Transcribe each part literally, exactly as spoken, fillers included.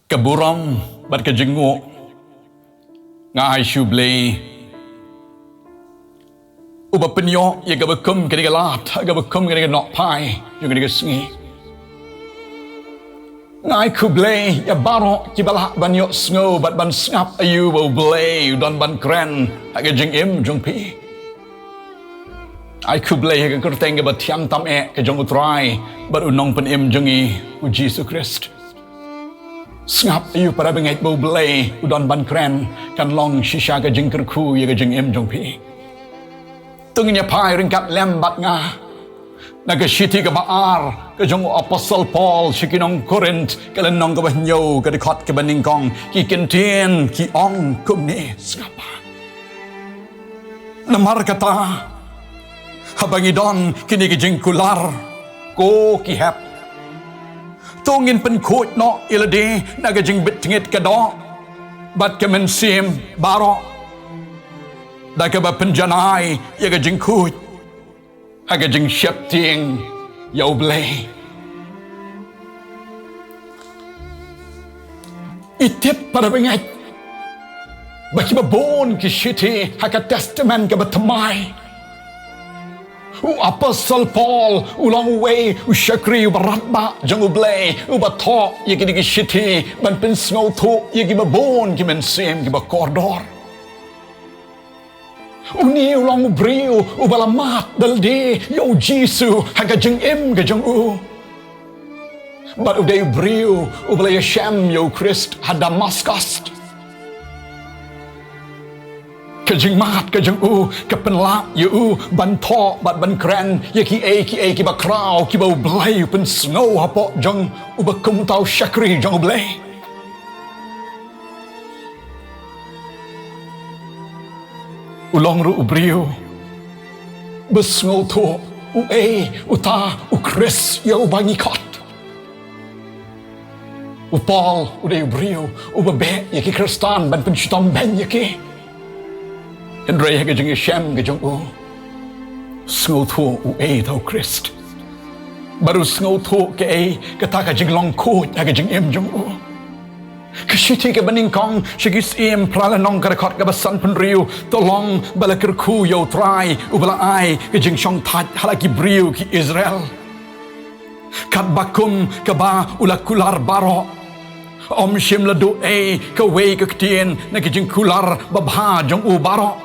Ka burom bad ka jingnguh nga ai sha U Blei, uba pynïoh ïa kaba kum kane ka lad, kaba kum kane ka nohphai jong kane ka sngi. Nga ai khublei ïa baroh kiba lah ban ïohsngew bad ban sngap aïu ba U Blei u don ban kren ha ka jingim jong phi. Ai khublei ha ka kyrteng kaba thiang tam eh ka jong U Trai bad U Nongpynim jong ngi, U Jisu Khrist. Sngap aïu para bangeit, ba U Blei u don ban kren, kan long shisha ka jingkyrkhu ïa ka jingim jong phi. To ngin ïa phai ryngkat lem bad nga na ka shithi kaba ar ka jong u Apostol Paul sha ki nong Korinth, ka lynnong kaba hynñiew, ka dkhot kaba nyngkong. Ki kyntien ki ong kumne, sngap. Namar kata, haba ngi don kine ki jingkular, ko ki hep, to ngin pynkhuid noh ïa lade na ka jingbit tngit ka doh bad ka mynsiem baroh, da kaba pynjanai ïa ka jingkhuid ha ka jingsheptieng ïa U Blei. Ngi tip para bangeit ba kiba bun ki shithi ha ka Testament kaba thymmai, u Apostol Paul u long uwei u shakri uba radbah jong U Blei, uba thoh ïa kine ki shithi ban pynsngewthuh ïa kiba bun ki mynsiem kiba kordor. Une u long u briew uba la mad da lade ïa U Jisu ha ka jingim ka jong u. Bad u dei u briew uba la ïashem ïa U Khrist ha Damascus. Ka jingmad ka jong u ka pynlah ïa u ban thoh bad ban kren ïa kiei kiei kiba khraw kiba U Blei u pynsngew hapoh jong uba kum uta u shakri jong U Blei. U long ruh u briew ba sngewthuh uei uta U Khrist ïa uba ngi khot. U Paul u dei u briew uba beh ïa ki Khristan ban pynshitom beiñ ïa ki. Hynrei ha ka jingïashem ka jong u, sngewthuh uei uta U Khrist. Bad u sngewthuh kaei kata ka jinglong khuid ha ka jingim jong u. Ka shithi kaba nyngkong sha ki Syiem phra lynnong, ka dkhot kaba sanphew hynriew, to long ba la kyrkhu ïa U Trai uba la ai ka jingshongthait ha la ki briew ki Israel. Katba kum kaba u la kular baroh, ym shym la duh ei kawei ka ktien na ki jingkular babha jong u baroh,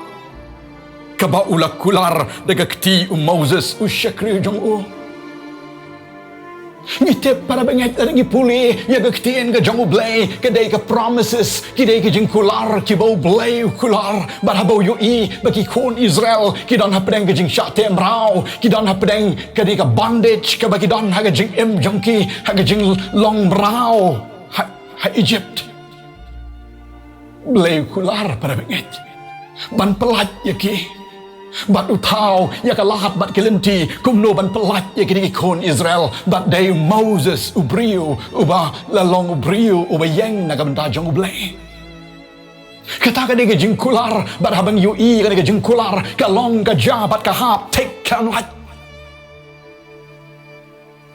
kaba u la kular da ka kti u Moses u shakri jong u. Ngi tip para bangeit, lada ngi pule ïa ka ktien ka jong U Blei, ka dei ka promises, ki dei ki jingkular kiba U Blei u kular. Bad haba u ïohi ba ki khun Israel ki don hapdeng ka jingshah teh mraw, ki don hapdeng kane ka bondage kaba ki don ha ka jingim jong ki, ha ka jinglong mraw ha, ha Egypt. Blei u kular para bangeit ban pyllait ïa ki. Bad u thaw ïa ka lad bad ka lynti kumno ban pyllait ïa kine ki khun Israel. Bad dei u Moses u briew uba la long u briew uba ïeng na ka bynta jong U Blei. Kata ka dei ka jingkular, bad haba ngi ïohi kane ka jingkular ka long ka jia bad ka hap thik kham lait.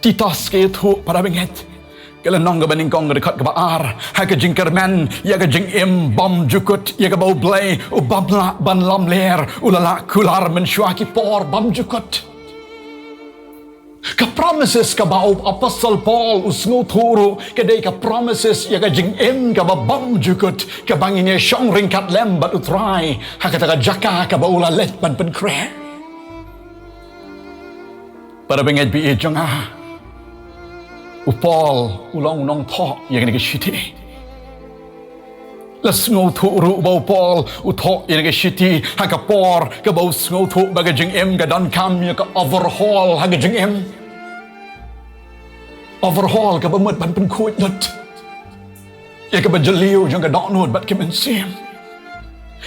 Titus ka ïathuh para bangeit, ka lynnong kaba nyngkong, ka dkhot kaba ar, ha ka jingkyrmen ïa ka jingim bymjukut ïa kaba U Blei u bym lah ban lamler, u la lah kular mynshuwa ki por bymjukut. Ka promises kaba u Apostol Paul u sngewthuh ruh ka dei ka promises ïa ka jingim kaba bymjukut, kaba ngin ïa shong ryngkat lem bad U Trai ha kata ka jaka kaba u la leit ban pynkhreh. Para bangeit ba ïeit jong nga, u Paul u long u nongthoh ïa kane ka shithi. La sngewthuh ruh ba u Paul u thoh ïa kane ka shithi ha ka por kaba u sngewthuh ba ka jingim ka donkam ïa ka overhaul ha ka jingim. Overhaul kaba mut ban pynkhuid lut ïa kaba jylliew jong ka dohnud bad ka mynsiem.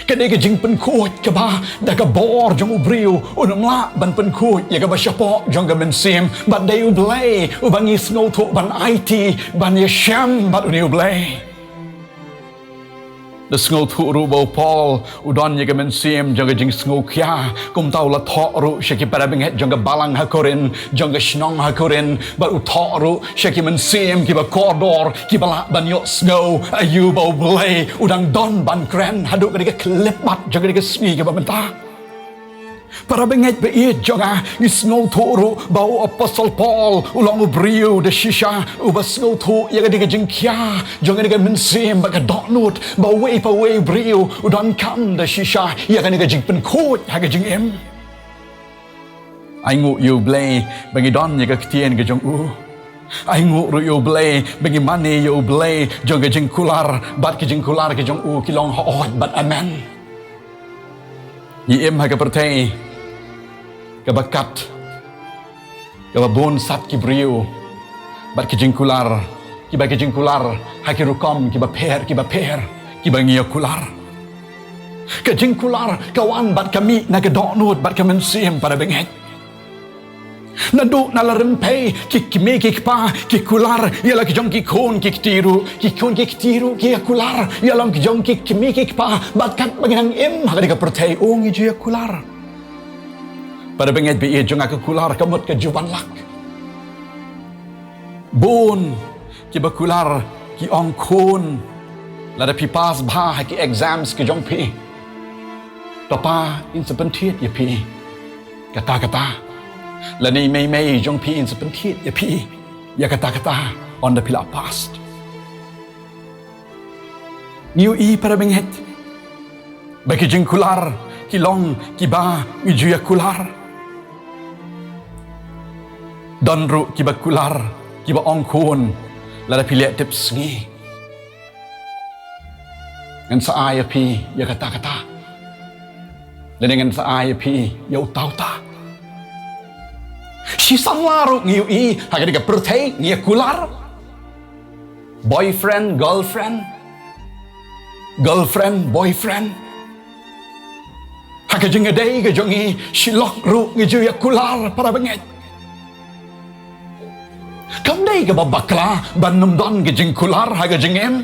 Ka dei ka jingpynkhuid kaba da ka bor jong u briew un ym lah ban pynkhuid ïa kaba shapoh jong ka mynsiem. Bad dei U Blei uba ngi sngewthuh ban aiti ban ïashem bad une U Blei. Da sngewthuh ruh ba u Paul u don ïa ka mynsiem jong ka jingsngewkhia, kumta u la thoh ruh sha ki para bangeit jong ka balang ha Korinth, jong ka shnong ha Korinth, bad u thoh ruh sha ki mynsiem kiba kordor, kiba lah ban ïohsngew aïu ba U Blei u dang don ban kren haduh ka dei ka khyllipmat jong ka dei ka sngi kaba mynta. Para bangeit ba ïeit jong nga, ngi sngewthuh ruh ba u Apostol Paul u long u briew da shisha uba sngewthuh ïa ka dei ka jingkhia jong ka dei ka mynsiem bad ka dohnud ba uwei pa uwei u briew u donkam da shisha ïa ka dei ka jingpynkhuid ha ka jingim. Ai nguh ïa U Blei ba ngi don ïa ka ktien ka jong u. Ai nguh ruh ïa U Blei ba ngi mane ïa U Blei jong ka jingkular, bad ka jingkular ka jong u ki long hooid bad amen. Ngi im ha ka pyrthei kaba kat, kaba bun sat ki briew bad ki jingkular, kiba ki jingkular ha ki rukom kiba pher kiba pher kiba ngi ïa kular. Ka jingkular ka wan bad ka mih na ka dohnud bad ka mynsiem, para bangeit. Naduh na la rympei ki kmie ki kpa ki kular ïa la ki jong ki khun ki kti ruh, ki khun ki kti ruh ki ïa kular ïa la ki jong ki kmie ki kpa, bad katba ngi nang im ha ka dei ka pyrthei, u ngi ju ïa kular. Para bangeit ba ïeit jong nga, ka kular ka mut ka ju wan lak. Bun kiba kular ki ong, khun, lada phi pass bha ha ki exams ki jong phi, papa in sa pynthied ïa phi kata kata, lane mei mei jong phi in sa pynthied ïa phi ïa kata kata, ynda phi la pass. Ngi ïohi, para bangeit, ba ki jingkular ki long kiba ngi ju ïa kular. Don ruh kiba kular kiba ong, khun, lada phi leh tip sngi, ngan sa ai ïa phi ïa kata kata, lane ngan sa ai ïa phi ïa uta uta. Shi samla ruh ngi ïohi ha ka dei ka pyrthei ngi ïa kular. Boyfriend, girlfriend, girlfriend, boyfriend. Ha ka jingïadei ka jong ngi, shi lok ruh ngi ju ïa kular, para bangeit. Kam dei kaba bakla ban ym don ka jingkular ha ka jingim.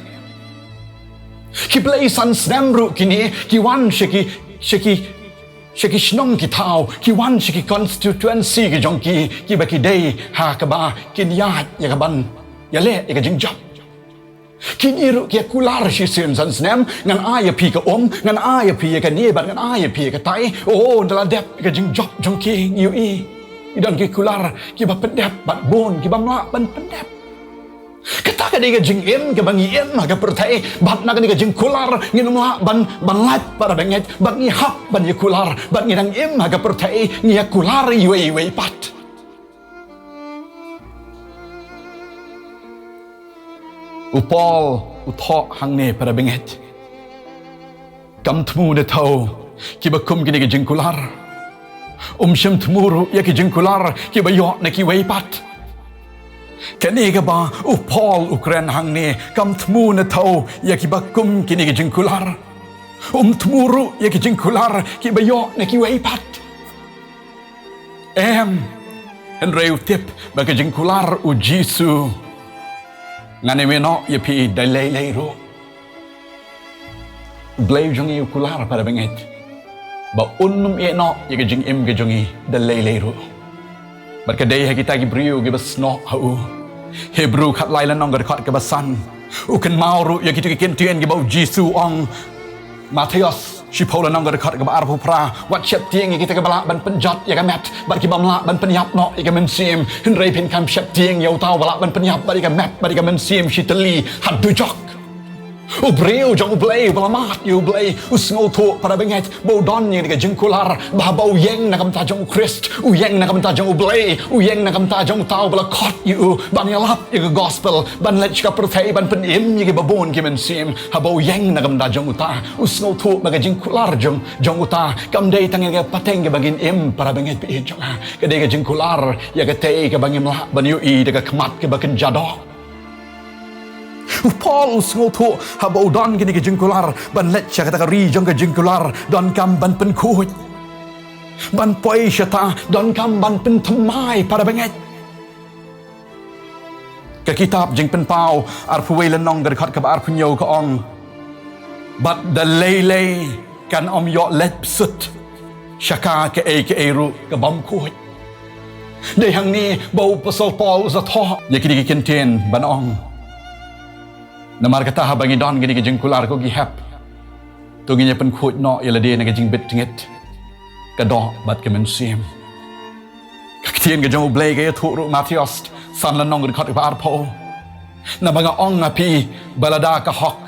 Ki blei san snem ruh kine ki wan sha ki, sha ki sha ki shnong ki thaw, ki wan sha ki constituency ki jong ki, kiba ki dei ha kaba kin ïaid ïa ka ban ïaleh ïa ka jingjop. Kine ruh ki ïa kular shisien san snem, ngan ai ïa phi ka um, ngan ai ïa phi ïa kane, bad ngan ai ïa phi ïa katai. Oh, ynda la dep ïa ka jingjop jong ki, ngi ïohi, ki don ki kular kiba pyndep, bad bun kiba ym lah ban pyndep. Kata ka dei ka jingim kaba ngi im ha ka pyrthei, bad na kane ka jingkular ngin ym lah ban, ban lait, para bangeit, bad ngi hap ban ïa kular, bad ngi dang im ha ka pyrthei ngi ïa kular iwei iwei pat. U Paul u thoh hangne, para bangeit. Kam thmu ne thew kiba kum kine ki jingkular. Um shym thmu ruh ïa ki jingkular kiba ïoh na kiwei pat. Kane kaba u Paul u kren hangne, kam thmu ne thew ïa kiba kum kine ki jingkular. Um thmu ruh ïa ki jingkular kiba ïoh na kiwei pat. Em, hynrei u tip ba ka jingkular U Jisu, ngan ym ïeh noh ïa phi da lei lei ruh. U Blei jong ngi u kular, para bangeit, ba un ym ïeh noh ïa ka jingim ka jong ngi da lei lei ruh. Bad ka dei ha kita ki briew kiba snoh ha u. Hebru khatlai lynnong ka dkhot kaba san, u kynmaw ruh ïa kito ki kyntien kiba U Jisu u ong. Mathaios shiphew lynnong ka dkhot kaba arphew phra, wat sheptieng ïa kita kiba lah ban pynjot ïa ka met, bad kiba ym lah ban pynïap noh ïa ka mynsiem, hynrei phin kham sheptieng ïa uta uba lah ban pynïap bad ïa ka met bad ïa ka mynsiem shi tylli ha dujok. U briew jong U Blei uba la mad ïa U Blei u sngewthuh, para bangeit, ba u don ïa ka jingkular, ba haba u ïeng na ka bynta jong U Khrist, u ïeng na ka bynta jong U Blei, u ïeng na ka bynta jong uta uba la khot ïa u ban ïalap ïa ka gospel, ban leit sha ka pyrthei ban pynim ïa kiba bun ki mynsiem. Haba u ïeng na ka bynta jong uta, u sngewthuh ba ka jingkular jong, jong uta kam dei tang ïa ka pateng kaba ngin im, para bangeit ba ïeit jong nga. Ka dei ka jingkular ïa katei kaba ngim lah ban ïohi da ka khmat kaba kynja doh. U Paul u sngewthuh haba u don kine ki jingkular ban leit sha kata ka ri jong ka jingkular, donkam ban pynkhuid, ban poi shata, donkam ban pynthymmai, para bangeit. Ka kitab Jingpynpaw arphew wei lynnong ka dkhot kaba arphew hynñiew ka ong, Bad da lei lei kan ym ïoh leit sut sha ka kaei kaei ruh ka bym khuid. Dei hangne ba u Apostol Paul u sa thoh ïa kine ki kyntien ban ong: Namar kata haba ngi don kine ki jingkular ko ki hep, to ngin ïa pynkhuid noh ïa lade na ka jingbit jingit, ka doh bad ka mynsiem. Ka ktien ka jong U Blei ka ïathuh ruh, Mathaios san lynnong, dkhot ba arphew: Naba nga ong ha phi ba lada ka hok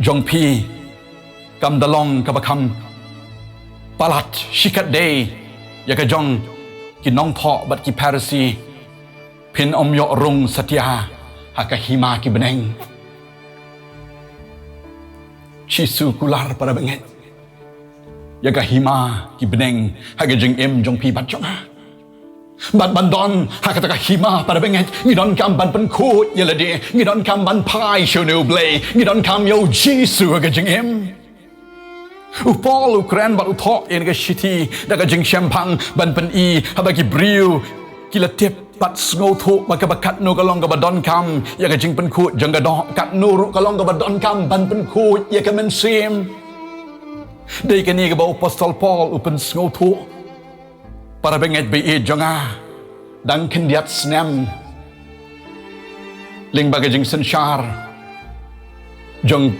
jong phi kam da long kaba kham palat shikatdei ïa ka jong ki nongthoh bad ki Pharisi, phin ym ïoh rung satia ha ka hima ki bneng. Jisu u kular, para bangeit, ïa ka hima ki bneng ha ka jingim jong phi bad jong nga. Bad ban don ha kata ka hima, para bangeit, ngi donkam ban pynkhuid ïa lade, ngi donkam ban phai sha une U Blei, ngi donkam ïa U Jisu ha ka jingim. U Paul u kren bad u thoh ïa kane ka shithi da ka jingshemphang ban pyni, haba ki briew ki la tip bad sngewthuh ba kaba katno ka long kaba donkam ïa ka jingpynkhuid jong ka doh, katno ruh ka long kaba donkam ban pynkhuid ïa ka mynsiem. Dei kane kaba u Apostol Paul u pynsngewthuh, para bangeit ba ïeit jong nga, dang khyndiat snem lyngba ka jingsynshar jong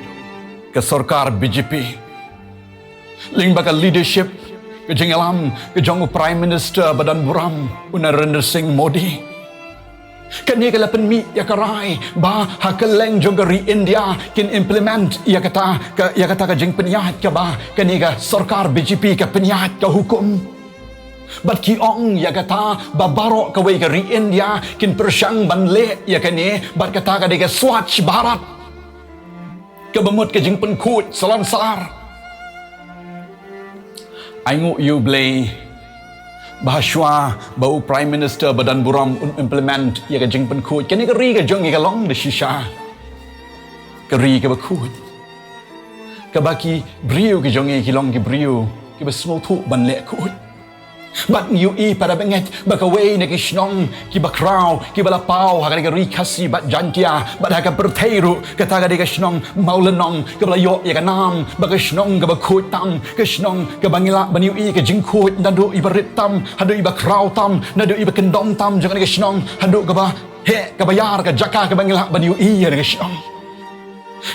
ka sorkar B J P, lyngba ka leadership, ka jingïalam ka jong u Prime Minister ba don burom, u Narendra Singh Modi. Kane ka la pynmih ïa ka rai ba ha kylleng jong ka ri India kin implement ïa kata ka, ïa kata ka jingpynïaid kaba kane ka sorkar B J P ka pynïaid ka hukum. Bad ki ong ïa kata ba baroh kawei ka ri India kin pyrshang ban leh ïa kane, bad kata ka dei ka Swachh Bharat, kaba mut ka jingpynkhuid salonsar. Ai nguh ïa U Blei ba shuwa ba u Prime Minister ba don burom un implement ïa ka jingpynkhuid, kane ka ri ka jong ngi ka long da shisha ka ri kaba khuid, kaba ki briew ki jong ngi ki long ki briew kiba sngewthuh ban leh khuid. Bad ngi ïohi, para bangeit, ba kawei na ki shnong kiba khraw kiba la paw ha kane ka ri Khasi bad Jaintia bad ha ka pyrthei ruh, kata ka dei ka shnong Mawlynnong, kaba la ïoh ïa ka nam ba ka shnong kaba khuid tam, ka shnong kaba ngi lah ban ïohi ka jingkhuid naduh iba rit tam haduh iba khraw tam, naduh iba kyndong tam jong kane ka shnong haduh kaba heh, kaba ïar ka jaka kaba ngi lah ban ïohi ïa kane ka shnong.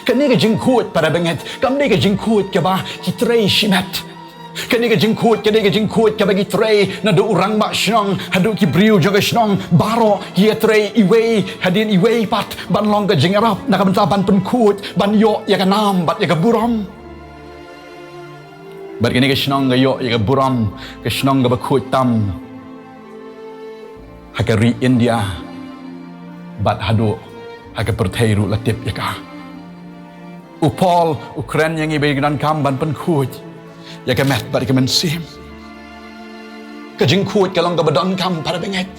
Kane ka jingkhuid, para bangeit, kam dei ka jingkhuid kaba ki trei shimet. Kane ka jingkhuid ka dei ka jingkhuid kaba ki trei naduh u rangbah shnong haduh ki briew jong ka shnong, baroh ki ïatrei iwei hadien iwei pat ban long ka jingïarap na ka bynta ban pynkhuid, ban ïoh ïa ka nam bad ïa ka burom. Bad kane ka shnong ka ïoh ïa ka burom, ka shnong kaba khuid tam ha ka ri India bad haduh ha ka pyrthei ruh la tip ïa ka. U Paul u kren ïa ngi ba ngi donkam ban pynkhuid ïa ka met bad ka mynsiem. Ka jingkhuid ka long kaba donkam, para bangeit.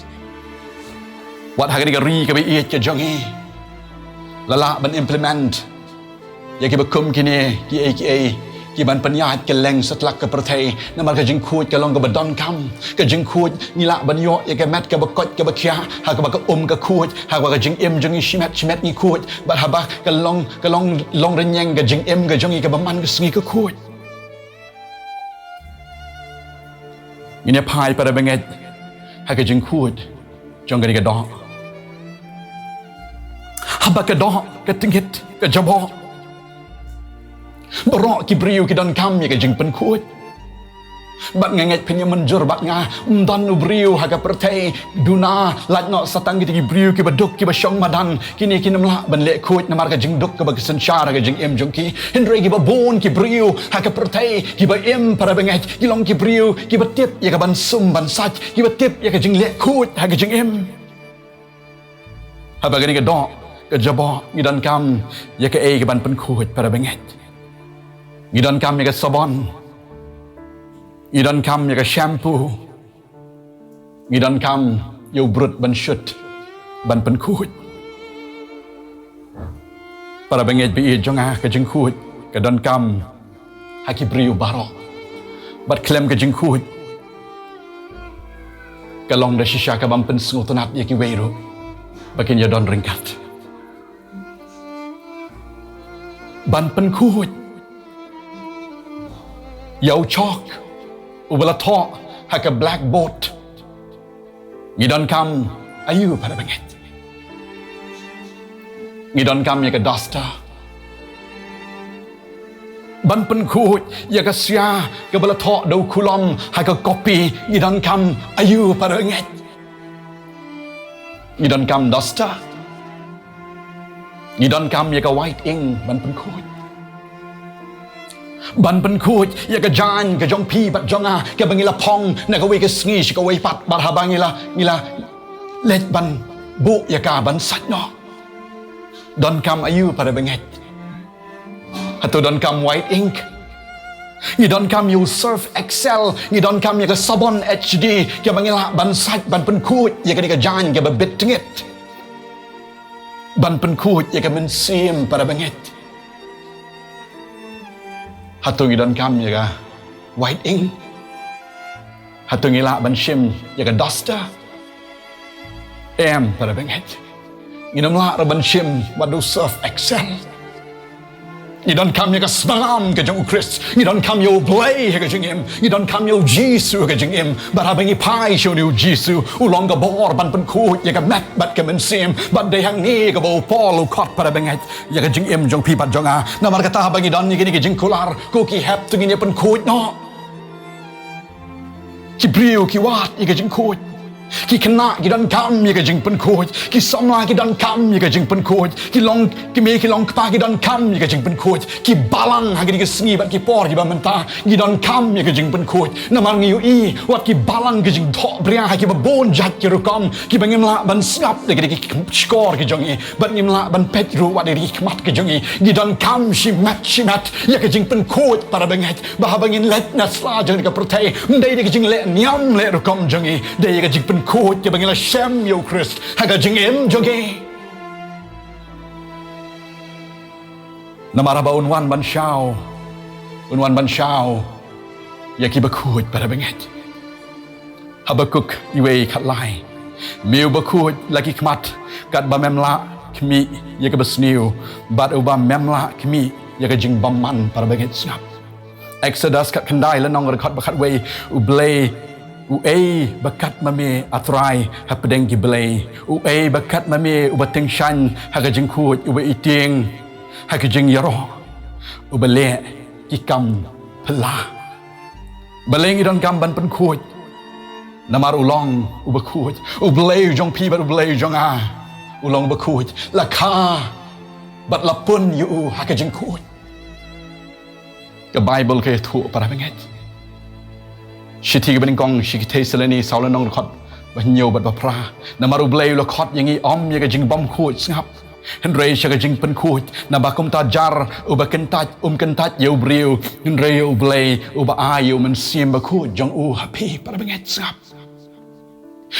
Wat ha kane ka ri kaba ïeit ka jong ngi la lah ban implement ïa kiba kum kine kiei kiei kiban pynïaid kylleng satlak ka pyrthei. Namar ka jingkhuid ka long kaba donkam. Ka jingkhuid ngi lah ban ïoh ïa ka met kaba koit kaba khiah ha kaba ka um ka khuid, ha kaba ka jingim jong ngi shimet shimet ngi khuid, bad haba ka long, ka long, long rynïeng ka jingim ka jong ngi kaba man ka sngi ka khuid. Ngin ïa phai, para bangeit, ha ka jingkhuid jong kane ka doh. Haba ka doh ka tyngkhuid, ka jaboh, baroh ki briew ki donkam ïa ka jingpynkhuid. Bad nga ngeit phin ïa mynjur bad nga, ym don u briew ha ka pyrthei, duna lait noh sa tang kita ki briew kiba duk, kiba shong madan, kine kin ym lah ban leh khuid namar ka jingduk kaba ki synshar ha ka jingim jong ki. Hynrei kiba bun ki briew ha ka pyrthei kiba im, para bangeit, ki long ki briew kiba tip ïa ka ban sum ban sait, kiba tip ïa ka jingleh khuid ha ka jingim. Haba kane ka doh ka jaboh, ngi donkam ïa kaei kaban pynkhuid, para bangeit? Ngi donkam ïa ka sabon, ngi donkam ïa ka shampoo, ngi donkam ïa u brut ban shut ban pynkhuid. Para bangeit ba ïeit jong nga, ka jingkhuid ka donkam ha ki briew baroh. Bad khlem ka jingkhuid, ka long da shisha ka bym pynsngewtynnad ïa kiwei ruh ba kin ïa don ryngkat. Ban pynkhuid ïa u chalk uba la thoh ha ka blackboard, ngi donkam aïu, para bangeit? Ngi donkam ïa ka duster. Ban pynkhuid ïa ka sia kaba la thoh da u khulom ha ka kopi, ngi donkam aïu, para bangeit? Ngi donkam duster. Ngi donkam ïa ka white ink ban pynkhuid. Ban pynkhuid ïa ka jaiñ ka jong phi bad jong nga, kaba ngi la phong na kawei ka sngi sha kawei pat, bad haba ngi la, ngi la leit ban buh ïa ka ban sait noh. Donkam aïu, para bangeit? Hato donkam white ink? Ngi donkam ïa u Surf Excel, ngi donkam ïa ka sabon H D, kaba ngi lah ban sait, ban pynkhuid ïa kane ka jaiñ kaba bit tngit. Ban pynkhuid ïa ka mynsiem, para bangeit. Hato ngi donkam ïa ka white ink? Hato ngi lah ban shim ïa ka duster? Em, para bangeit. Ngim lah ruh ban shim wat u Surf Excel. Ngi donkam ïa ka syrngam ka jong u Khrist. Ngi donkam ïa u Blei ha ka jingim. Ngi donkam ïa u Jisu ha ka jingim. Bad haba ngi phai sha une u Jisu, u long ka bor ban pynkhuid ïa ka met bad ka mynsiem. Bad dei hangne kaba u Paul u khot, para bangeit, ïa ka jingim jong phi bad jong nga. Namar kata haba ngi don ïa kine ki jingkular, ko ki hep, to ngin ïa pynkhuid noh. Ki briew ki wad ïa ka jingkhuid. Ki khynnah ki donkam ïa ka jingpynkhuid. Ki samla ki donkam ïa ka jingpynkhuid. Ki long, ki mei ki long kpa ki donkam ïa ka jingpynkhuid. Ki balang ha kine ki sngi bad ki por kiba mynta, ki donkam ïa ka jingpynkhuid. Namar ngi ïohi wat ki balang ki jingthoh bria ha kiba bun jait ki rukom, kiba ngim lah ban sngap da ki, ki shkor ki jong ngi. Bad ngim lah ban peit ruh wat da ki khmat ki jong ngi. Ngi donkam shimet shimet ïa ka jingpynkhuid, para bangeit. Ba haba ngin leit na sla jong ka pyrthei, ym dei da ka jingleh niam leh rukom jong ngi, dei ïa ka jingpynkhuid kaba ngi la shem ïa u Khrist ha ka jingim jong ngi. Namar haba un wan ban shaw, un wan ban shaw ïa kiba khuid, para bangeit. Habakuk wei khatlai. Me uba khuid la ki khmat, katba mem lah khmih ïa kaba sniew, bad uba mem lah khmih ïa ka jingbymman, para bangeit, sngap. Exodus khatkhyndai, lynnong dkhot ba khatwei. U Blei, uei ba kat ma me, A Trai, hapdeng ki blei? Uei ba kat ma me, uba tyngshaiñ ha ka jingkhuid, uba ïa tieng ha ka jingïaroh, uba leh ki kam phylla? Balei ngi donkam ban pynkhuid? Namar u long uba khuid. U Blei u jong phi bad u Blei u jong nga, u long uba khuid. La kha bad la pun ïa u ha ka jingkhuid. Ka Baibl ka ïathuh, para bangeit. Shithi kaba nyngkong sha ki Thessaloni, saw lynnong, dkhot ba hynñiew bad ba phra. Namar u Blei u la khot ïa ngi ym ïa ka jingbymkhuid, sngap, hynrei sha ka jingpynkhuid. Naba kumta jar uba kyntait um kyntait ïa u briew, hynrei ïa u Blei uba ai ïa u Mynsiem Bakhuid jong u ha phi, para bangeit, sngap.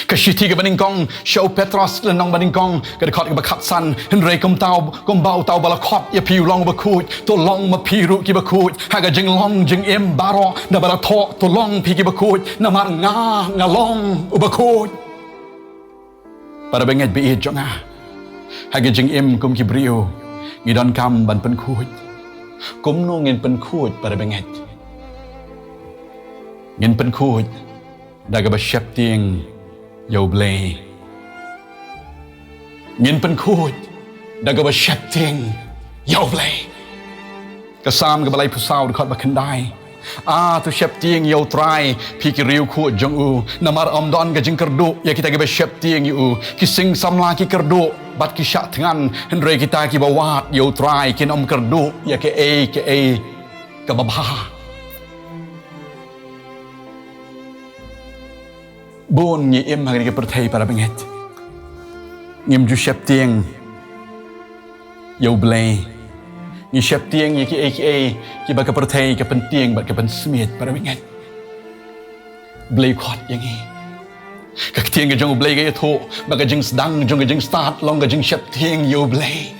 Ka shithi kaba nyngkong sha u Petros, lynnong ba nyngkong, ka dkhot kaba khatsan. Hynrei kumta, kumba uta uba la khot ïa phi u long uba khuid, to long ma phi ruh kiba khuid ha ka jinglong jingim baroh. Naba la thoh, to long phi kiba khuid, namar nga, nga long uba khuid. Para bangeit baieit jong nga, ha ka jingim kum ki briew, ngi donkam ban pynkhuid. Kumno ngin pynkhuid, para bangeit? Ngin pynkhuid da kaba sheptieng ïa u Blei. Ngin pynkhuid da kaba sheptieng ïa u Blei. Ka Salm kaba laiphew saw, dkhot ba khyndai. A, to sheptieng ïa u Trai, phi ki riewkhuid jong u. Namar ym don ka jingkyrduh ïa kita kiba sheptieng ïa u. Ki sing samla ki kyrduh bad ki shah thngan, hynrei kita kiba wad ïa u Trai kin ym kyrduh ïa kaei kaei kaba bha. Bun ngi im ha kane ka pyrthei, para bangeit, ngim ju sheptieng ïa u Blei. Ngi sheptieng ïa kiei kiei kiba ka pyrthei ka pyntieng bad ka pynsmiej, para bangeit. Blei khot ïa ngi. Ka ktien ka jong u Blei ka ïathuh ba ka jingsdang jong ka jingstad long ka jingsheptieng ïa u Blei.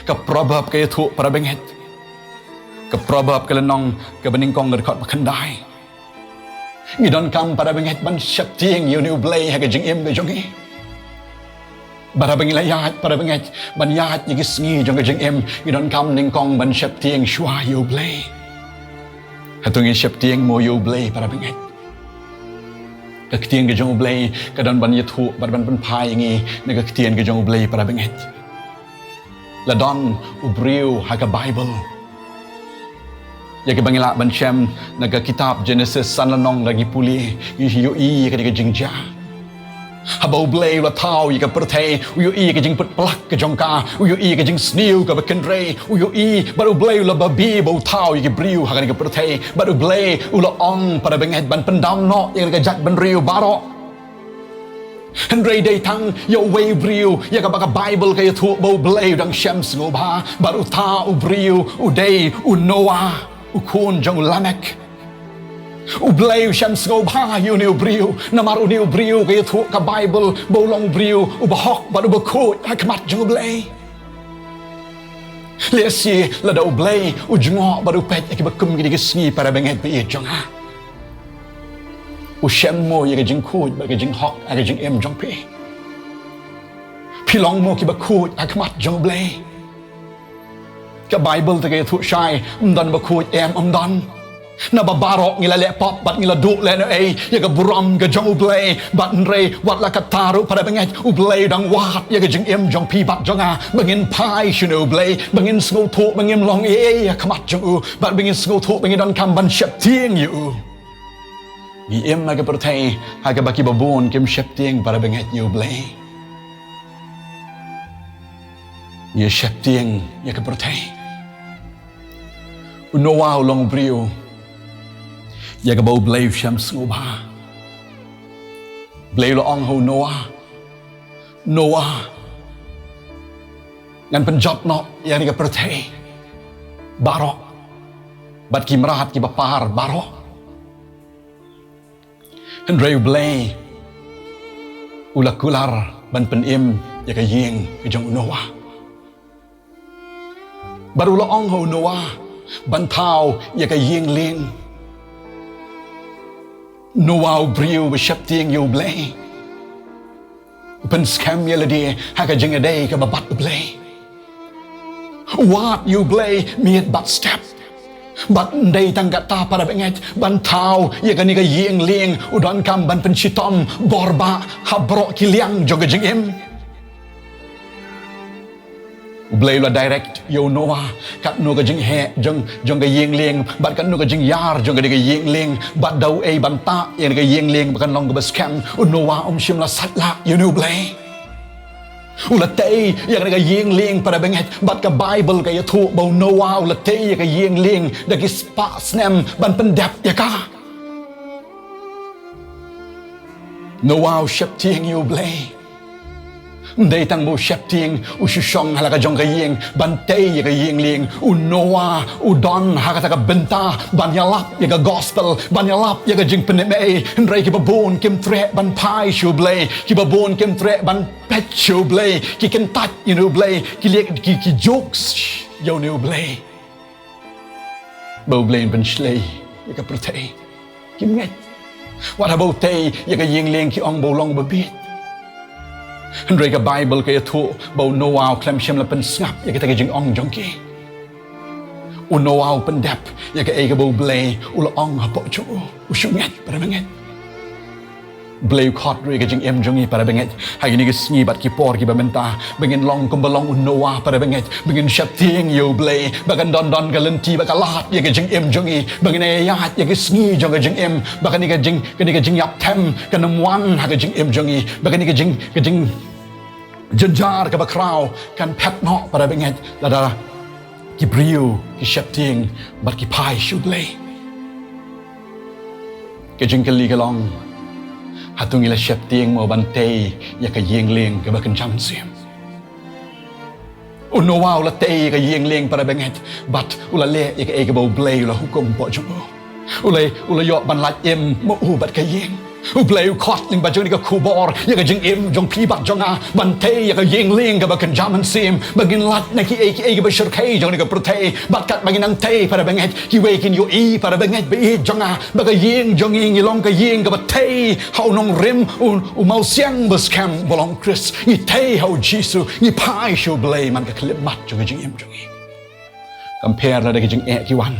Ka Proverb ka ïathuh, para bangeit. Ka Proverb ka lynnong kaba nyngkong, ka dkhot ba khyndai. Ngi donkam, para bangeit, ban sheptieng ïa une u Blei ha ka jingim ka jong ngi. Bad haba ngi la ïaid, para bangeit, ban ïaid ïa ki sngi jong ka jingim, ngi donkam nyngkong ban sheptieng shuwa ïa U Blei. Hato ngi sheptieng mo ïa U Blei, para bangeit? Ka ktien ka jong U Blei ka don ban ïathuh bad ban pynphai ïa ngi na ka ktien ka jong U Blei, para bangeit. La don u briew ha ka Baibl. Ïa kiba ngi lah ban shem na ka kitab Genesis, san lynnong, da ngi pule, ngi ïohi ïa kane ka jingjia. Haba U Blei u la thaw ïa ka pyrthei, u ïohi ïa ka jingpytplak ka jong ka, u ïohi ïa ka jingsniew kaba kynrei, u ïohi, bad U Blei u la babe ba u thaw ïa ki briew ha kane ka pyrthei, bad U Blei u la ong, para bangeit, ban pyndam noh ïa kane ka jaitbynriew baroh. Hynrei dei tang ïa uwei u briew, ïa kaba ka Baibl ka ïathuh ba U Blei u dang shem sngewbha, bad uta u briew u dei u Noah, u khun jong u Lamek. U Blei u shem sngewbha ïa une u briew, namar une u briew ka ïathuh ka Baibl ba u long u briew uba hok bad uba khuid ha khmat jong U Blei. Lehse lada U Blei u jngoh bad u peit ïa kiba kum kine ki sngi, para bangeit ba ïeit jong nga, u shem mo ïa ka jingkhuid bad ka jinghok ha ka jingim jong phi? Phi long mo kiba khuid ha khmat jong U Blei? Ka Baibl te ka ïathuh shai, ym don ba khuid, em, ym don. Naba baroh ngi la leh pop bad ngi la duh lehnohei ïa ka burom ka jong U Blei. Bad hynrei wat la katta ruh, para bangeit, U Blei u dang wad ïa ka jingim jong phi bad jong nga, ba ngin phai sha une U Blei, ba ngin sngewthuh ba ngim long ei ei ha khmat jong u, bad ba ngin sngewthuh ba ngi donkam ban sheptieng ïa u. Ngi im ha ka pyrthei ha kaba kiba bun kim sheptieng, para bangeit, ïa U Blei. Ngi sheptieng ïa ka pyrthei. U Noah u long u briew ïa kaba U Blei u shem sngewbha. U Blei u la ong ha u Noah, Noah, ngan pynjot noh ïa kane ka pyrthei baroh bad ki mrad kiba par baroh. Hynrei U Blei u la kular ban pynim ïa ka ïing ka jong u Noah. Bad u la ong ha u Noah ban thaw ïa ka ïing lieng. Noah u briew ba sheptieng ïa U Blei, u pynskhem ïa lade ha ka jingïadei kaba bad U Blei. U wad ïa U Blei miet bad step. Bad ym dei tang katta, para bangeit, ban thaw ïa kane ka ïing lieng, u donkam ban pynshitom bor bah ha baroh ki liang jong ka jingim. U Blei u la direct ïa u Noah katno ka jingheh jong, jong ka ïing lieng bad katno ka jingïar jong kane ka ïing lieng, bad da uei ban tah ïa kane ka ïing lieng ba kan long kaba skhem. U Noah um shym la sait lah ïa une U Blei. U la tei ïa kane ka ïing lieng, para bangeit, bad ka Baibl ka ïathuh ba u Noah u la tei ïa ka ïing lieng da ki spah snem ban pyndep ïa ka. Noah u sheptieng ïa U Blei. Ym dei tang ba u sheptieng, u shu shong ha la ka jong ka ïing ban tei ïa ka ïing lieng. U Noah u don ha kata ka bynta ban ïalap ïa ka gospel, ban ïalap ïa ka jingpynim ei. Hynrei kiba bun kim treh ban phai sha U Blei, kiba bun kim treh ban peit sha U Blei, ki kyntait ïa une U Blei, ki leh ki, ki jokes ïa une U Blei. Ba U Blei un pynshlei ïa ka pyrthei, kim ngeit. Wat haba u tei ïa ka ïing lieng ki ong ba u long ba bieit. Hynrei ka Baibl ka ïathuh ba u Noah u khlem shym la pynsngap ïa kita ki jingong jong ki. U Noah u pyndep ïa kaei kaba U Blei u la ong hapoh jong u. U shu ngeit, para bangeit. U Blei u khot ruh ïa ka jingim jong ngi, para bangeit, ha kine ki sngi bad ki por kiba mynta, ba ngin long kumba long u Noah, para bangeit, ba ngin sheptieng ïa U Blei, ba kan don don ka lynti ba ka lad ïa ka jingim jong ngi, ba ngin ïaid ïa ki sngi jong ka jingim, ba kane ka jing, kane ka jingïap them kan ym wan ha ka jingim jong ngi, ba kane ka jing, ka jing jynjar kaba khraw kan phet noh, para bangeit, lada ki briew ki sheptieng bad ki phai sha U Blei. Ka jingkylli ka long, hato ngi la sheptieng mo ban tei ïa ka ïing lieng kaba kynja mynsiem? U Noah u la tei ïa ka ïing lieng, para bangeit, bad u la leh ïa kaei kaba U Blei u la hukum hapoh jong u. U la, u la ïoh ban lait im ma u bad ka ïing. U Blei u khot lyngba jong kane ka khubor ïa ka jingim jong phi bad jong nga ban tei ïa ka ïing lieng kaba kynja mynsiem, ba ngin lait na kiei kiei kiba shyrkhei jong kane ka pyrthei, bad katba ngin nang tei, para bangeit, kiwei kin ïohi, para bangeit ba ïeit jong nga, ba ka ïing jong ngi, ngi long ka ïing kaba tei ha u nongrim, u, u mawsiang ba skhem ba long Khrist. Ngi tei ha u Jisu, ngi phai sha u Blei man ka khyllipmat jong ka jingim jong ngi. Kam pher lada ki jingeh ki wan.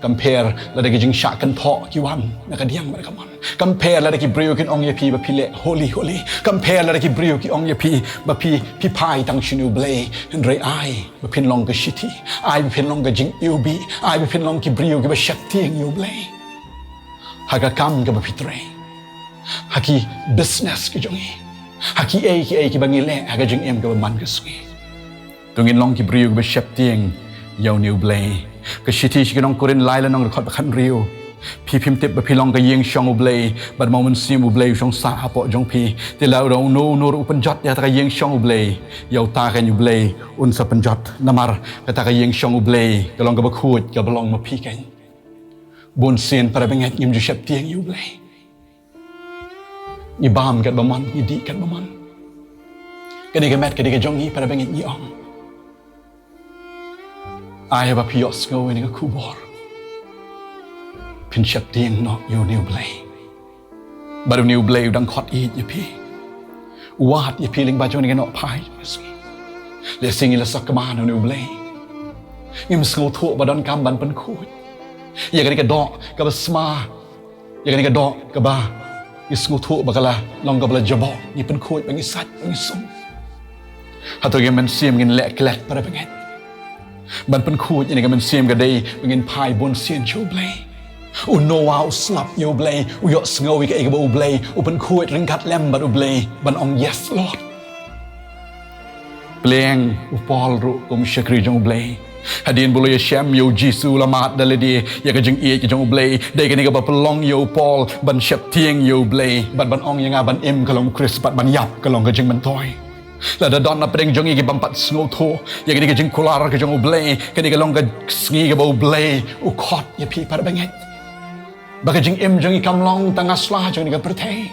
Kam pher lada ki jingshah kynthoh ki wan na ka diang bad ka mon. Kam pher lada ki briew kin ong ïa phi ba phi leh holy, holy. Kam pher lada ki briew ki ong ïa phi ba phi, phi phai tang sha une u Blei. Hynrei ai ba phin long ka shithi, ai ba phin long ka jingiwbih, ai ba phin long ki briew kiba sheptieng ïa u Blei ha ka kam kaba phi trei, ha ki business ki jong ngi, ha kiei kiei kiba ngi leh ha ka jingim kaba man ka sngi. To ngin long ki briew kiba sheptieng ïa une u Blei. Ka shithi sha ki nong Korinth lai lynnong, dkhot ba khathynriew: Phi phim tip ba phi long ka ïing shong u Blei, bad ma u Mynsiem u Blei u shong sah hapoh jong phi? Te lada uno uno ruh u pynjot ïa kata ka ïing shong u Blei, ïa uta keiñ u Blei un sa pynjot. Namar kata ka ïing shong u Blei ka long kaba khuid, kaba long ma phi keiñ. Bun sien, para bangeit, ngim ju sheptieng ïa u Blei. Ngi bam katba mon, ngi dih katba mon. Kane ka met ka dei ka jong ngi, para bangeit, ngi ong. Ai ba phi ïohsngew ïa kane ka khubor, phin sheptieng noh ïa une u Blei. Bad une u Blei u dang khot ïeit ïa phi. U wad ïa phi lyngba jong kane ka nohphai. Lehse ngi la sakma na une u Blei. Ngim sngewthuh ba donkam ban pynkhuid ïa kane ka doh kaba sma, ïa kane ka doh kaba ngi sngewthuh ba ka la long kaba la jaboh, ngi pynkhuid ba ngi sait, ba ngi sum. Hato ka mynsiem ngin leh klet, para bangeit, ban pynkhuid ïa kane ka mynsiem? Ka dei ba ngin phai bun sien sha u Blei. U Noah u slap ïa u Blei, u ïohsngew ïa kaei kaba u Blei, u pynkhuid ryngkat lem bad u Blei ban ong, "Yes, Lord." Pyrshang u Paul ruh kum u shakri jong u Blei. Hadien ba u la ïashem ïa u Jisu, u la mad da lade ïa ka jingïeit ka jong u Blei. Dei kane kaba pynlong ïa u Paul ban sheptieng ïa u Blei, bad ban ong, "Ïa nga ban im ka long u Khrist, bad ban ïap ka long ka jingmyntoi." Lada don na pdeng jong ngi ki bym pat sngewthuh ïa kane ka jingkular ka jong u Blei, kane ka long ka sngi kaba u Blei u khot ïa phi, para bangeit, ba ka jingim jong ngi kam long tang ha sla jong kane ka pyrthei.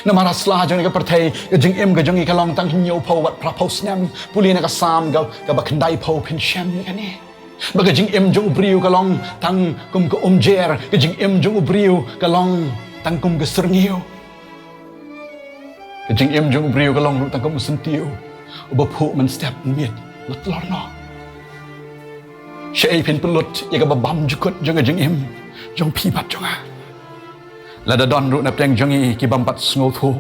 Namar ha sla jong kane ka pyrthei, ka jingim ka jong ngi ka long tang hynñiewphew wat phraphew snem. Pule na ka Salm ka, kaba khyndaiphew, phin shem ïa kane, ba ka jingim jong u briew ka long tang kum ka umjer, ka jingim jong u briew ka long tang kum ka syrngiew. Ka jingim jong u briew ka long ruh tang kum u syntiew uba phuh mynstep, mynmiet la tlor noh. Shaei phin pynlut ïa kaba bymjukut jong ka jingim jong phi bad jong nga? Lada don ruh na pdeng jong ngi ki bym pat sngewthuh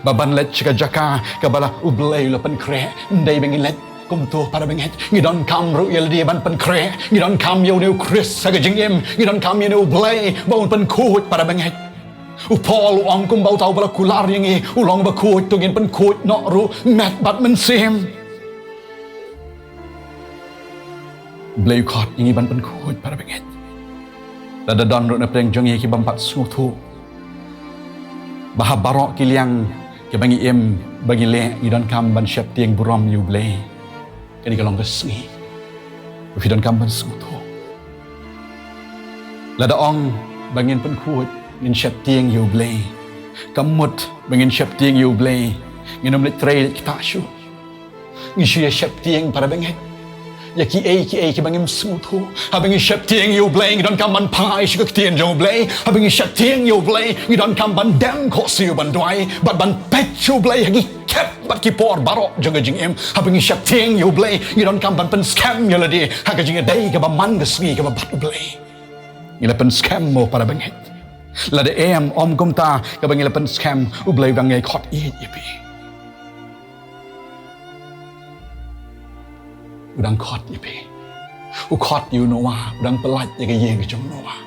ba ban leit sha ka jaka kaba la, u Blei u la pynkhreh, ym dei ba ngin leit kumto, para bangeit. Ngi donkam ruh ïa lade ban pynkhreh. Ngi donkam ïa une u Khrist ha ka jingim. Ngi donkam ïa une u Blei ba un pynkhuid, para bangeit. U Paul u ong kumba uta uba la kular ïa ngi u long uba khuid, to ngin pynkhuid noh ruh met bad mynsiem. U Blei u khot ïa ngi ban pynkhuid, para bangeit. Lada don ruh na pdeng jong ngi ki bym pat sngewthuh ba ha baroh ki liang kiba ngi im, ba ngi leh, ngi donkam ban sheptieng burom ïa u Blei, kane ka long ka sngi ba phi donkam ban sngewthuh. Lada ong ba ngin pynkhuid, ngin sheptieng ïa u Blei, ka mut ba ngin sheptieng ïa u Blei, ngin ym leit trei leit ktah shuh. Ngi shu ïa sheptieng, para bangeit, ïa kiei kiei kiba ngim sngewthuh. Haba ngi sheptieng ïa u Blei, ngi donkam ban phai sha ka ktien jong u Blei. Haba ngi sheptieng ïa u Blei, ngi donkam ban dem khohsiew ban duwai bad ban peit sha u Blei ha ki khep bad ki por baroh jong ka jingim. Haba ngi sheptieng ïa u Blei, ngi donkam ban pynskhem ïa lade ha ka jingïadei kaba man ka sngi kaba bad u Blei. Ngi la pynskhem mo, para bangeit? Lada em, ym kumta, kaba ngi la pynskhem, u Blei u dang ïai khot ïeit ïa phi. U dang khot ïa phi. U khot ïa u Noah, u dang pyllait ïa ka ïing ka jong u Noah.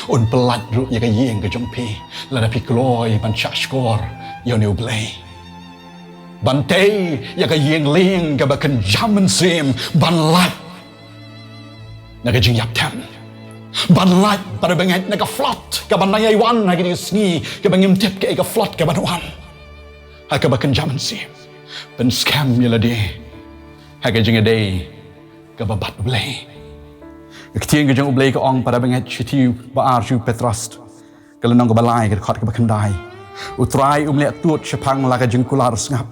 Un pyllait ruh ïa ka ïing ka jong phi lada phi kloi ban shahshkor ïa une u Blei, ban tei ïa ka ïing lieng kaba kynja mynsiem, ban lait na ka jingïapthem, ban lait, para bangeit, na ka flood kaban nang ïai wan ha kine ki sngi kiba ngim tip kaei ka flood kaban wan, ha kaba kynja mynsiem. Pynskhem ïa lade ha ka jingïadei kaba bad u Blei. Ka ktien ka jong u Blei ka ong, para bangeit, shithi ba ar sha u Petros, Ka lynnong kaba lai, ka dkhot kaba khyndai. U Trai um leh tud shaphang la ka jingkular sngap,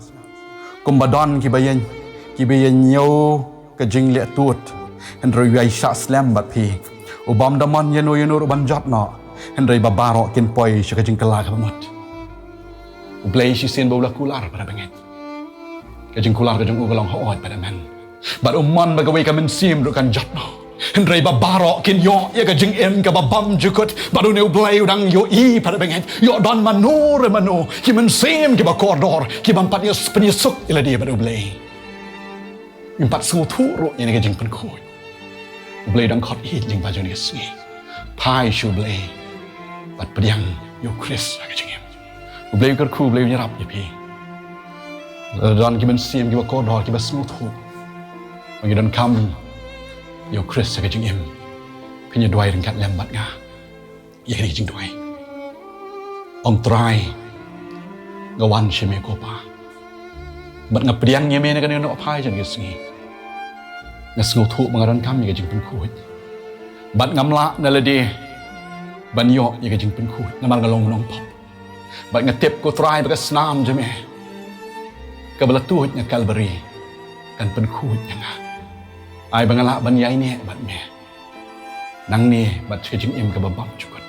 kumba don kiba ïeng, kiba ïeng ïa ka jingleh tud. Hynrei u ïai shah slem bad phi. U bym da mon ïano ïano ruh ban jot noh, hynrei ba baroh kin poi sha ka jingkylla kaba mut. U Blei shisien ba u la kular, para bangeit. Ka jingkular ka jong u ka long hooid bad amen. Bad um mon ba kawei ka mynsiem ruh kan jot noh, hynrei ba baroh kin ïoh ïa ka jingim kaba bymjukut. Bad une U Blei u dang ïohi, para bangeit, ïoh don mano re mano ki mynsiem kiba kordor, ki bym pat ïoh pynïasuk ïa lade bad U Blei. Ym pat sngewthuh ruh ïa kane ka jingpynkhuid. U Blei u dang khot ïeit lyngba jong kane ka sngi. Phai sha U Blei bad pdiang ïa U Khrist ha ka jingim. U Blei u kyrkhu, U Blei un ïarap ïa phi. Lada don ki mynsiem kiba kordor, kiba sngewthuh ba ngi donkam ïa U Khrist ha ka jingim, phin ïa duwai ryngkat lem bad nga ïa kane ka jingduwai. Ong, Trai, nga wan sha me ko Pa, bad nga pdiang ïa me na kane ka nohphai jong kane ka sngi. Nga sngewthuh ba nga donkam ïa ka jingpynkhuid, bad ngam lah na lade ban ïoh ïa ka jingpynkhuid namar nga long u nongpop. Bad nga tip, ko Trai, ba ka snam jong me kaba la tuid na Kalbari kan pynkhuid ïa nga. Ai ba nga lah ban ïaineh bad me nangne bad sha ka jingim kaba bymjukut.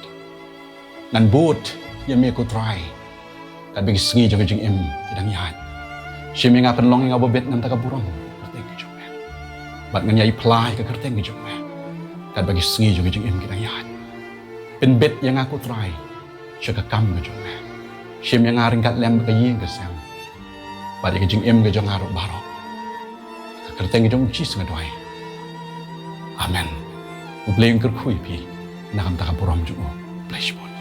Ngan bud ïa me, ko Trai, katba ki sngi jong ka jingim ki dang ïaid. Shim ïa nga, pynlong ïa nga ba bit na ka bynta ka burom ka kyrteng ka jong me, bad ngan ïai phla ïa ka kyrteng ka jong me katba ki sngi jong ka jingim ki dang ïaid. Pynbit ïa nga, ko Trai, sha ka kam ka jong me. Shim ïa nga ryngkat lem bad ka ïing ka sem bad ïa ka jingim ka jong nga ruh baroh. Ha ka kyrteng ka jong U Jisu nga duwai. Amen. U Blei un kyrkhu ïa phi na ka bynta ka burom jong u. Bless you all.